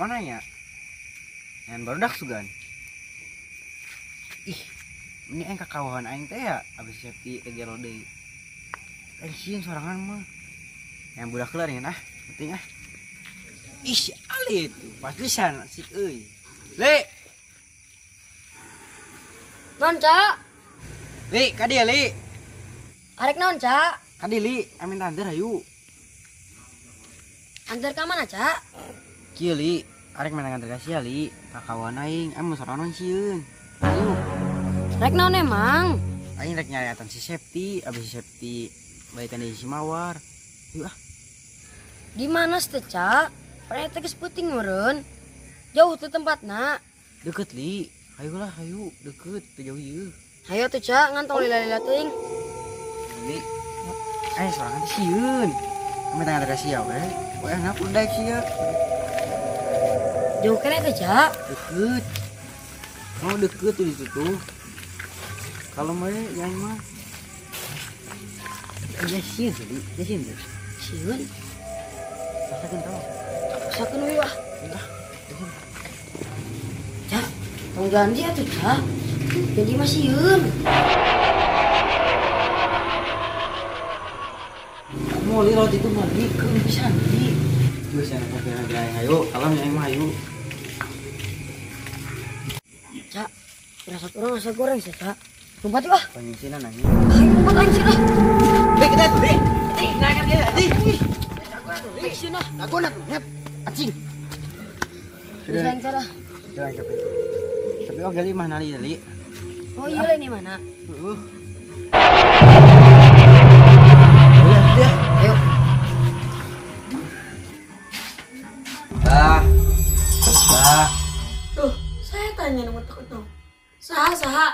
Kemana ya? Yang barudak sugan. Ih, ini aing kakawahan aing teh ya abis Septi teh gelo deui. Aing sieun sorangan mah. Yang budak kelar ya nah, penting ah. Ih, si Ali itu pasti sana sik euy. Li, Non, Cak. Li, ka dieu Li. Arek naon, Cak? Ka dieu Li, aing minta anter hayu. Antar ka mana, Cak? Kieu Li, arek menang anter ka sia Li, kakawahan aing, aing mun sorangan sieun. Hayu. Rek naon emang? Aing rek nyariatan si Septi, abis si Septi baikan deui si Mawar. Yuk ah, Di mana sih, Cak? Pernah teh geus peuting meureun. Jauh tuh tempatna. Deket Li. Hayu lah, hayu, deket, teu jauh ieu. Hayo tuh, Cak, ngantong lila-lila teuing. Li. Sorangan teh sieun. Aing minta nganter ka sia we. We ngap udah sia. Jauh keneh teh, Cak? Deket. Oh, deket tuh di situ tuh. Kalau mau yang mah. Ya sieun tuh, Li. Ya sieun tuh. Sieun. Rasakeun tau. Rasakeun we ah. Ah, Cak, tong janji atuh, Cak. Janji mah sieun. Mau li laut itu mah li keung pisan li. Geus aya pakai aing ayo, kalem aing mah ayo. Cak, rasa urang asa goreng sih, Cak. Lompat yuk ah. Panyingsinan anjing. Ayo lompat aing sih ah. Li kita tuh, Li. Li, naik dia, Li. Aing sieun ah. Aku nak nyet. Anjing. Bisa aing cara. Jalan capek. Tapi oh gali mah nali li. Oh iya lah ini mana? Heeh. Ya, Ayo. Bah. Bah. Tuh, saya tanya nomor takut dong. Saha, saha.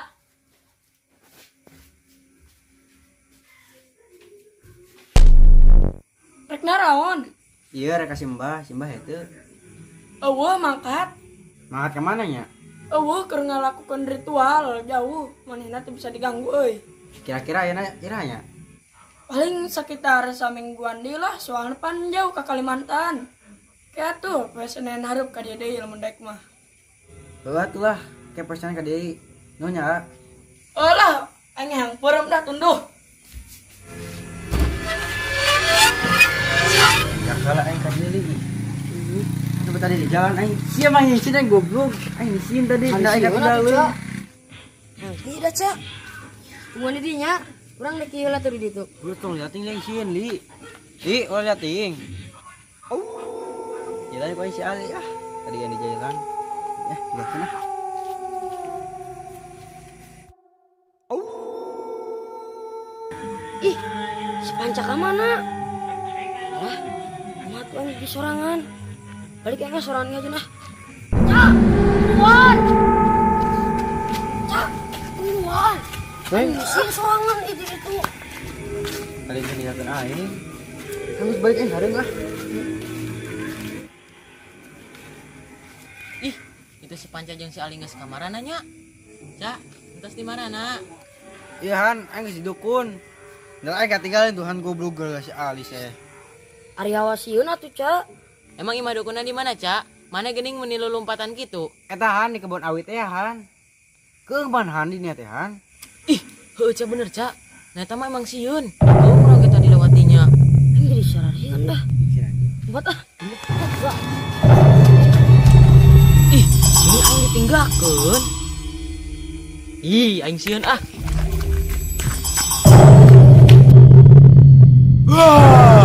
Rek naraon? Iya, rek ka si Mbah, si Mbah itu. Eueuh mangkat. Mangkat ke mana nya? Eueuh keur ngalakukeun ritual jauh, manehna teu bisa diganggu euy. Kira-kira ayeuna iraha nya? Paling sekitar samingguan deui lah, soalna pan jauh ka Kalimantan. Kayak tuh, poe Senin hareup ka dieu deui lamun daek mah. Heuh atuh lah, ke poe Senin ka dieu. Nuhun nya. Oh lah, aing hayang peureum dah tunduh. Ya kalah aing ka dieu li. Coba tadi di jalan aing. Sia mah ngisi aing goblok. Aing ngisiin tadi, Aing da aing sieun atuh, ketinggalan. Cak. Nah, tidak, Cak. Tungguan di dinya. Urang rek ieu lah tuh di ditu. Lu tong liatin li sieun li. Li, ulah liatin. Oh. Jalan kok si Ali ah. Tadi yang di jalan. Ya, liatin ah. Ih, si Panca ka mana? Alah, kumaha tuh aing di sorangan. Balik aing ka sorangan aja nah. Cak, tungguan. Cak, tungguan. Hei. Sih sorangan itu itu. Tadi yang dilihatin aing. Harus balik aing hareng ah. Ih, itu si Panca jeung si Ali geus ka marana nya. Cak, entos di mana na? Iya Han, aing geus didukun. Ntar aing katinggalan Tuhan goblok gara si Ali saya. Ari hawa sieun atuh, Cak. Emang imah dukunna di mana, Cak? Mana geuning meuni lulumpatan kitu? Eta Han di kebun awit teh Han. Keung Han di nya teh Han. Ih, heueuh Cak bener, Cak. Nah eta mah emang sieun. Heueuh urang kita dilewatinya. Aing jadi sararieun dah. Si anjing. Buat ah. Ih, ini aing ditinggalkeun. Ih, aing sieun ah. Wah!